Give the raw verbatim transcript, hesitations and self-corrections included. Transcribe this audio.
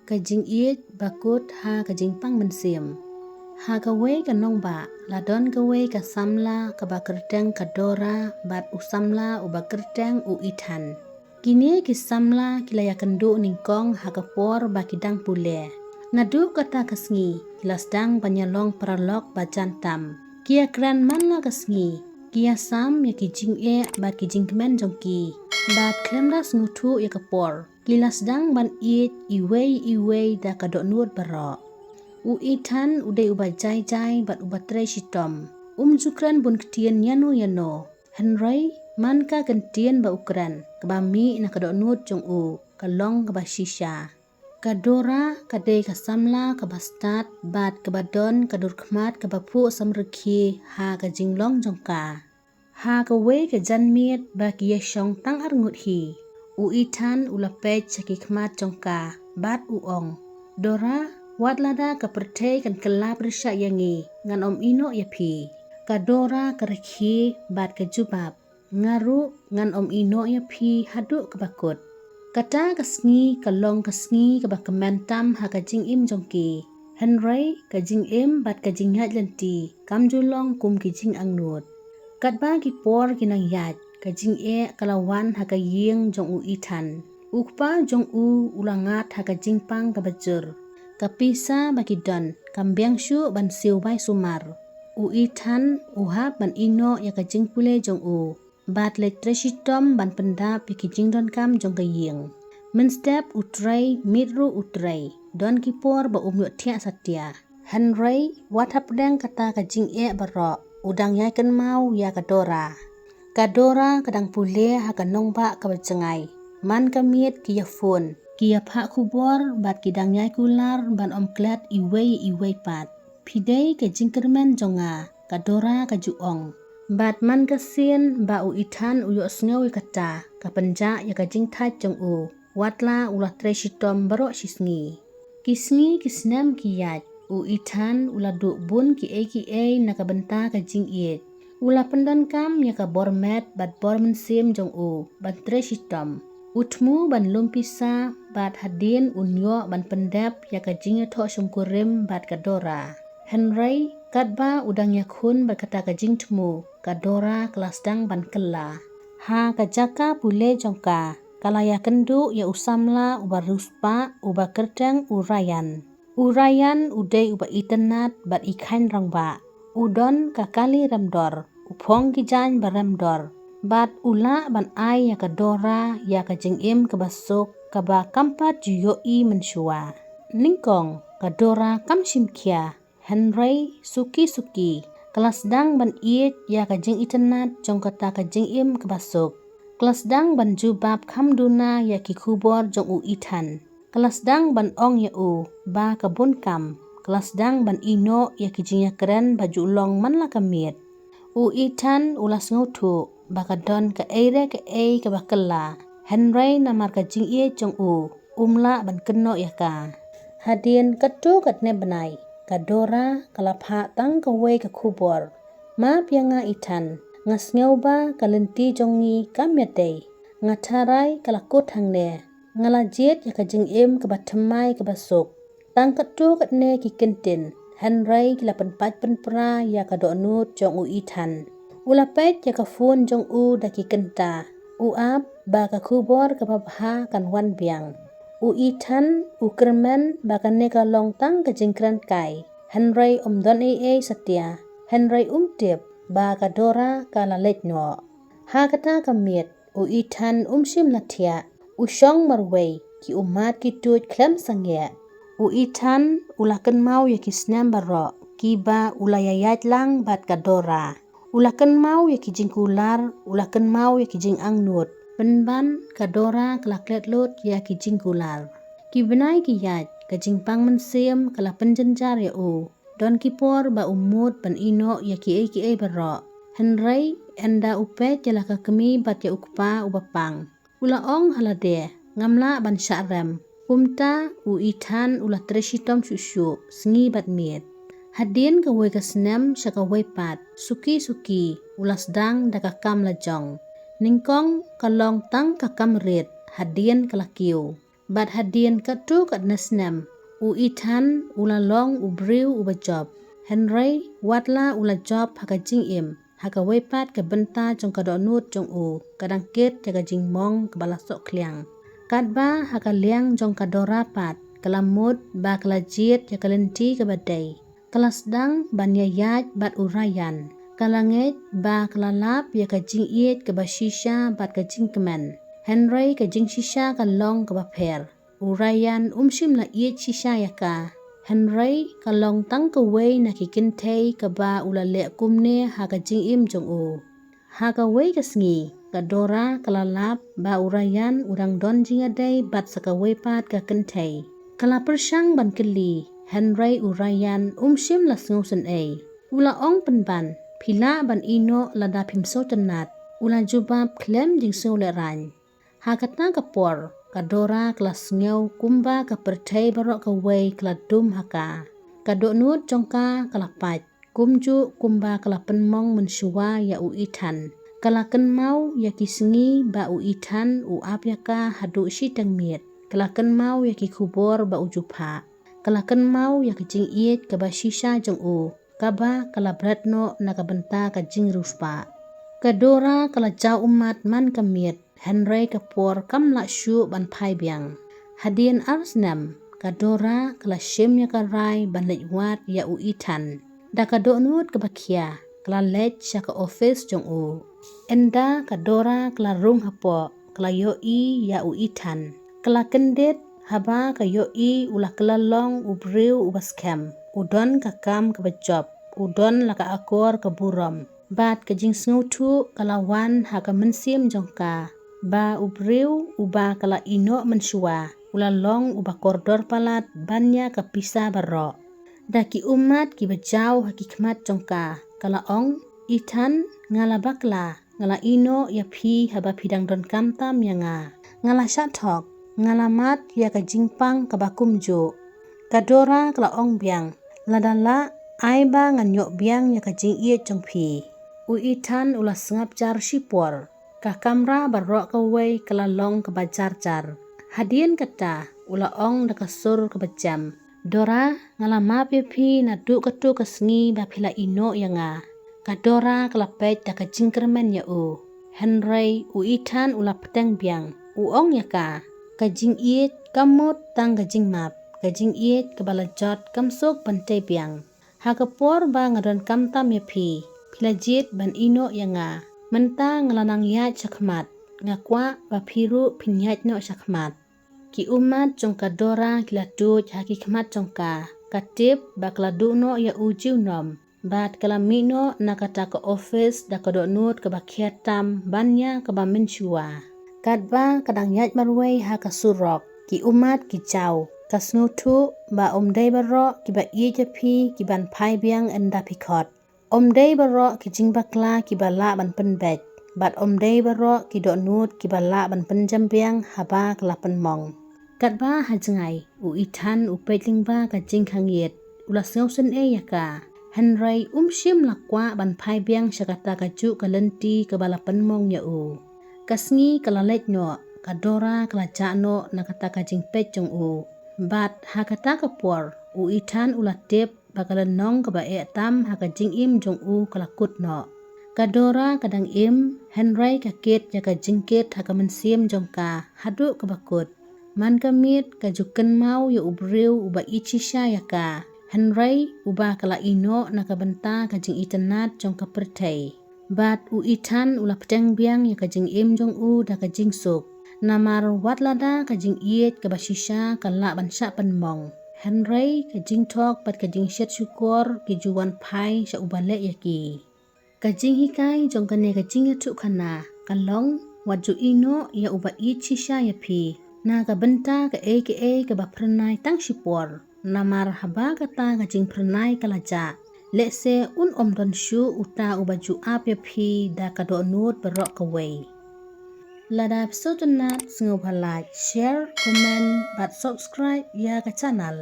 Ka jingïeit bakut ha ka jingpang mynsiem. Ha kawei ka nongbah la don kawei ka samla kaba kyrteng ka Dora bad u samla uba kyrteng u Ethan. Kine ki samla ki la ïakynduh nyngkong ha ka por ba ki dang pule. Naduh kata ka sngi ki la sdang ban ïalong paralok ba jan tam. Ki ïakren man la ka sngi, ki ïasam ïa ki jingeh bad ki jingkmen jong ki. Bad khlem da sngewthuh ïa ka por, ki la sdang ban ïeit iwei iwei da ka dohnud baroh. U Ethan u dei uba jai jai bad uba trei shitom. Um ju kren bun ktien ïano ïano. Hynrei man ka kyntien ba u kren, kaba mih na ka dohnud jong u, ka long kaba shisha. Ka Dora ka dei ka samla kaba stad bad kaba don ka dur khmat kaba phuh samrkhie ha ka jinglong jong ka. Ha kawei ka janmiet ba ki ïashong tang arngut hi, u Ethan u la peit sha ki khmat jong ka bad u ong, "Dora, wat lada ka pyrthei kan kylla pyrshah ïa ngi, ngan ym ïehnoh ïa phi." Ka Dora ka rkhie bad ka jubab, "Nga ruh ngan ym ïehnoh ïa phi haduh kaba kut." Kata ka sngi ka long ka sngi kaba kmen tam ha ka jingim jong ki. Hynrei ka jingim bad ka jingïaid lynti kam ju long kum ki jingangnud. Katba ki por ki nang ïaid, ka jingeh ka la wan ha ka ïing jong u Ethan. U kpa jong u u la ngat ha ka jingpang kaba jur. Ka pisa ba ki don kam biang shuh ban siew bai sumar. U Ethan u hap ban ïehnoh ïa ka jingpule jong u bad leit trei shitom ban pyndap ïa ki jingdonkam jong ka ïing. Mynstep u trei, miet ruh u trei, don ki por ba um ïohthiah satia. Hynrei wat hapdeng kata ka jingeh baroh, u dang ïai kynmaw ïa ka Dora. Ka Dora ka dang pule ha ka nongbah kaba jngai. Man ka miet ki ïa phone, ki ïa phah khubor bad ki dang ïai kular ban ym klet iwei iwei pat. "Phi dei ka jingkyrmen jong nga," ka Dora ka ju ong. Bad man ka sien ba u Ethan u ïohsngew ïa kata, ka pynjah ïa ka jingthait jong u, wat la u la trei shitom baroh shi sngi. Ki sngi ki snem ki ïaid, u Ethan u la duh bun kiei kiei na ka bynta ka jingïeit. U la pyndonkam ïa ka bor met bad bor mynsiem jong u ban trei shitom. U thmu ban lum pisa bad hadien un ïoh ban pyndep ïa ka jingïathoh shongkurim bad ka Dora. Hynrei katba u dang ïakhun bad kata ka jingthmu, ka Dora ka la sdang ban kylla. Ha ka jaka pule jong ka, ka la ïakynduh ïa u samla uba riewspah uba kyrteng u Ryan. U Ryan u dei uba itynnad bad i kheiñ rangbah. U don ka kali remdor, u phong ki jaiñ ba remdor. Bad u lah ban ai ïa ka Dora ïa ka jingim kaba suk, kaba kam pat ju ïohi mynshuwa. Nyngkong, ka Dora kam shim khia, hynrei suki suki ka la sdang ban ïeit ïa ka jingitynnad jong kata ka jingim kaba suk. Ka la sdang ban jubab kham duna ïa ki khubor jong u Ethan. Ka la sdang ban ong ïa u ba ka bun kam. Ka la sdang ban ïehnoh ïa ki jingïakren ba ju long man la ka miet. U Ethan u la sngewthuh ba ka don kaei re kaei kaba kylla, hynrei namar ka jingïeit jong u, um lah ban kynnoh ïa ka. Hadien katto katne bnai, ka Dora ka la phah tang kawei ka khubor. "Map ïa nga Ethan, nga sngew ba ka lynti jong ngi kam ïadei. Nga tharai ka la kut hangne. Nga la jied ïa ka jingim kaba thymmai kaba suk." Tang katto katne ki kyntien, hynrei ki la pynpait pynpra ïa ka dohnud jong u Ethan. U la peit ïa ka phone jong u da ki kynta. U ap ba ka khubor kaba bha kan wan biang. U Ethan u kyrmen ba kane ka long tang ka jingkren kai, hynrei um don ei ei satia. Hynrei um tip ba ka Dora ka la leit noh. Ha kata ka miet, u Ethan um shym la thiah. U shong marwei, ki ummat ki tuid khlem sangeh. U Ethan u la kynmaw ïa ki snem baroh kiba u la ïaid lang bad ka Dora. U la kynmaw ïa ki jingkular, u la kynmaw ïa ki jingangnud. Pynban ka Dora ka la klet lut ïa ki jingkular. Ki bnai ki ïaid, ka jingpang mynsiem ka la pynjynjar ïa u. Don ki por ba u mut ban ïehnoh ïa kiei kiei baroh. Hynrei ynda u peit ïa la ka kmie bad ïa u kpa uba pang, u la ong ha lade, "Ngam lah ban shah rem." Kumta u Ethan u la trei shitom shuh shuh, sngi bad miet. Hadien kawei ka snem sha kawei pat, suki suki u la sdang da ka kam la jong. Nyngkong ka long tang ka kam rit, hadien ka la kiew. Bad hadien katto katne snem, u Ethan u la long u briew uba jop. Hynrei wat la u la jop ha ka jingim, ha kawei pat ka bynta jong ka dohnud jong u ka dang kit ïa ka jingmong kaba la sohkhliang. Katba ha ka liang jong ka Dora pat, ka la mut ba ka la jied ïa ka lynti kaba dei. Ka la sdang ban ïaid bad u Ryan. Ka la ngeit ba ka la lap ïa ka jingïeit kaba shisha bad ka jingkmen. Hynrei ka jingshisha ka long kaba pher. U Ryan um shym la ïeit shisha ïa ka. Hynrei ka long tang kawei na ki kynthei kaba u la leh kumne ha ka jingim jong u. Ha kawei ka sngi, ka Dora ka la lap ba u Ryan u dang don jingïadei bad sa kawei pat ka kynthei. Ka la pyrshang ban kylli, hynrei u Ryan um shym la sngewsynei. U la ong pynban, phi lah ban ïehnoh lada phim sngewtynnat. U la jubab khlem jingsngewlehraiñ. Ha kata ka por, ka Dora ka la sngew kumba ka pyrthei baroh kawei ka la dum ha ka. Ka dohnud jong ka ka la pait, kumjuh kumba ka la pynmong mynshuwa ïa u Ethan. Ka la kynmaw ïa ki sngi ba u Ethan u ap ïa ka haduh shiteng miet. Ka la kynmaw ïa ki khubor ba u ju phah. Ka la kynmaw ïa ka jingïeit kaba shisha jong u, kaba ka la bret noh na ka bynta ka jingriewspah. Ka Dora ka la jaw ummat man ka miet, hynrei ka por kam lah shuh ban phai biang. Hadien ar snem, ka Dora ka la shim ïa ka rai ban leit wad ïa u Ethan. Da ka dohnud kaba khia, ka la leit sha ka ophis jong u. Ynda ka Dora ka la rung hapoh, ka la ïohi ïa u Ethan. Ka la kyndit haba ka ïohi u la kylla long u briew uba skhem. U don ka kam kaba jop, u don la ka akor ka burom. Bad ka jingsngewthuh ka la wan ha ka mynsiem jong ka, ba u briew uba ka la ïehnoh mynshuwa u la long uba kordor palat ban ïa ka pisa baroh. Da ki ummat kiba jaw ha ki khmat jong ka, ka la ong, Ethan, nga la bakla, nga la ïehnoh ïa phi haba phi dang donkam tam ïa nga. Nga la shah thok, nga la mad ïa ka jingpang kaba kumjuh. Ka Dora ka la ong biang, lada lah, ai ba ngan ïoh biang ïa ka jingïeit jong phi. U Ethan u la sngap jar shipor. Ka kamra baroh kawei ka la long kaba jar jar. Hadien kata, u la ong da ka sur kaba jem, Dora, nga la map ïa phi naduh katto ka sngi ba phi la ïehnoh ïa nga. Ka Dora ka la peit da ka jingkyrmen ïa u. Hynrei u Ethan u la bteng biang, u ong ïa ka, ka jingïeit kam mut tang ka jingmap, ka jingïeit kaba la jot kam suk ban tei biang. Ha ka por ba nga donkam tam ïa phi, phi la jied ban ïehnoh ïa nga. Mynta nga la nang ïaid shakhmat, nga kwah ba phi ruh phin ïaid noh shakhmat. Ki ummat jong ka Dora ki la tuid ha ki khmat jong ka, ka tip ba ka la duh noh ïa u junom. Bad ka la mih noh na kata ka ophis da ka dohnud kaba khia tam ban ïa kaba mynshuwa. Katba ka dang ïaid marwei ha ka surok, ki ummat ki jaw, ka sngewthuh ba ym dei baroh kiba ïeit ïa phi kiban phai biang ynda phi khot. Ym dei baroh ki jingbakla kiba lah ban pynbeit, bad ym dei baroh ki dohnud kiba lah ban pynjem biang haba ka la pynmong. Katba ha jngai, u Ethan u peit lyngba ka jingkhang ïit, u la sngewsynei ïa ka. Hynrei um shym la kwah ban phai biang sha kata kajuh ka lynti kaba la pynmong ïa u. Ka sngi ka la leit noh, ka Dora ka la jah noh na kata ka jingpeit jong u. Bad ha kata ka por, u Ethan u la tip ba ka lynnong kaba eh tam ha ka jingim jong u ka la kut noh. Ka Dora ka dang im, hynrei ka kit ïa ka jingkit ha ka mynsiem jong ka haduh kaba kut. Man ka miet ka ju kynmaw ïa u briew uba ïeit shisha ïa ka, hynrei uba ka la ïehnoh na ka bynta ka jingitynnad jong ka pyrthei. Bad u Ethan u la bteng biang ïa ka jingim jong u da ka jingsuk. Namar wat lada ka jingïeit kaba shisha ka lah ban shah pynmong, hynrei ka jingthok bad ka jingshit shukor ki ju wan phai sha uba leh ïa ki. Ka jinghikai jong kane ka jingïathuhkhana ka long, wat ju ïehnoh ïa uba ïeit shisha ïa phi na ka bynta kaei kaei kaba phyrnai tang shipor. Namar haba kata ka jingphyrnai ka la jah, lehse un ym don shuh uta uba ju ap ïa phi da ka dohnud baroh kawei. Lada phi sngewtynnat, sngewbha like, share, comment bad subscribe ïa ka channel.